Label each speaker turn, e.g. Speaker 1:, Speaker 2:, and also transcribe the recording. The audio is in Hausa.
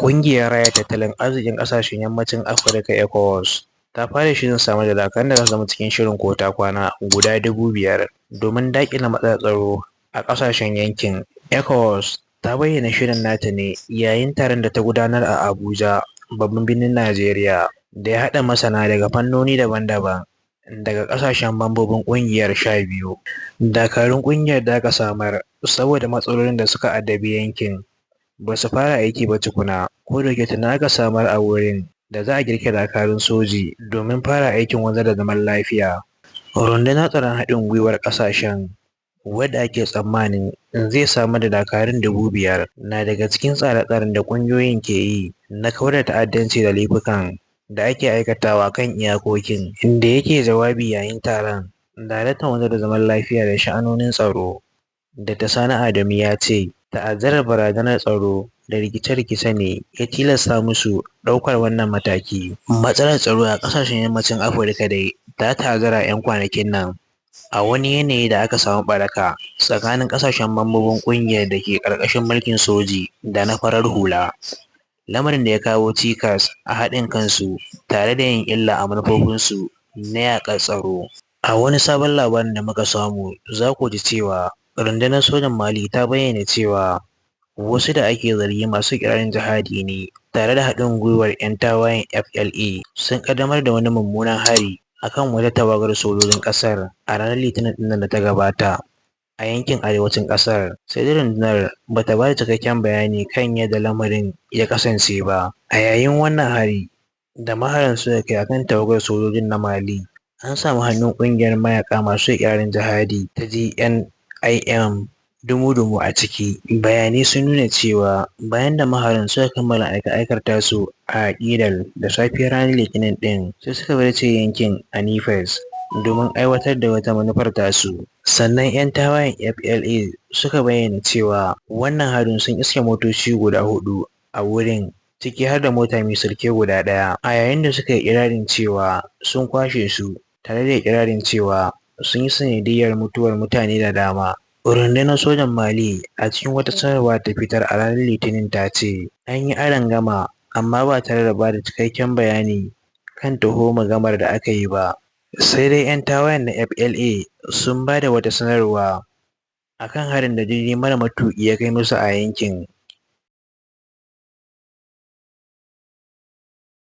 Speaker 1: Ƙungiyar Raya Tattalin Arzikin Ƙasashen Yammacin Afirka (ECOWAS) ta fara shirin samar da dakarun da za su zama cikin shirin ko-ta-kwana guda 5,000 domin daƙile matsalar tsaro a ƙasashen yankin. ECOWAS ta bayyana shirin nata ne yayin taron da ta gudanar a Abuja, babban birnin Najeriya, da ya haɗa masana daga fannoni daban-daban daga ƙasashe mambobin ƙungiyar 12. Dakarun ƙungiyar da aka samar saboda matsalolin da suka addabi yankin ba su fara aiki ba tukuna, kodayake tuni aka samar a wurin da za a girke dakarun soji domin fara aikin wanzar da zaman lafiya. Rundunar Tsaron Haɗin Gwiwar Ƙasashen, wadda ake tsammanin zai samar da dakarun 5,000, na daga cikin tsare-tsaren da ƙungiyoyin ke yi na kawar da ta'addanci da laifukan da ake aikatawa kan iyakokin. Da yake jawabi yayin taron, Daraktan Wanzar da Zaman Lafiya da Sha'anonin Tsaro, Dr. Sani Adamu ya ce ta'azzarar barazanar tsaro da rikice-rikice ne ya tilasta musu ɗaukar wannan mataki. Matsalar tsaro a ƙasashen Yammacin Afirka dai ta ta'azzara a 'yan kwanakin nan, a wani yanayi da aka samu ɓaraka tsakanin ƙasashe mambobin ƙungiyar da ke ƙarƙashin mulkin soji da na farar hula, lamarin da ya kawo cikas a haɗin kansu tare da yin illa a manufofinsu na yaƙar tsaro. A wani sabon labarin da muka samu za ku ji cewa rundunar sojan Mali ta bayyana cewa wasu da ake zargi masu iƙirarin jihadi ne tare da haɗin gwiwar 'yan tawayen FLA sun ƙaddamar da wani mummunan hari a kan wata tawagar sojojin ƙasar a ranar Litinin ɗin nan da ta gabata a yankin arewacin ƙasar. Sai dai rundunar ba ta ba da cikakken bayani kan yadda lamarin ya kasance ba. A yayin wannan hari da maharan suka kai a kan tawagar sojojin na Mali, an samu hannun ƙungiyar mayaƙa masu iƙirarin jihadi ta JNIM dumu-dumu a ciki. Bayanai sun nuna cewa bayan da maharan suka kammala aika-aikar tasu a Kidal da safiyar ranar Litinin ɗin, sai suka zarce yankin Anifes domin aiwatar da wata manufar tasu. Sannan 'yan tawayen FLA suka bayyana cewa wannan harin sun iske motoci guda huɗu a wurin, ciki har da mota mai sulke guda ɗaya, a yayin da suka yi iƙirarin cewa sun kwashe su, tare da iƙirarin cewa sun yi sanadiyyar mutuwar mutane da dama. Rundunar Sojan Mali a cikin wata sanarwa da ta fitar a ranar Litinin ta ce an yi arangama amma ba tare da ba da cikakken bayani kan taho-mu-gamar da aka yi ba. Sai dai 'yan tawayen na FLA sun ba da wata sanarwa a kan harin da jirgi mara matuƙi ya kai musu a yankin.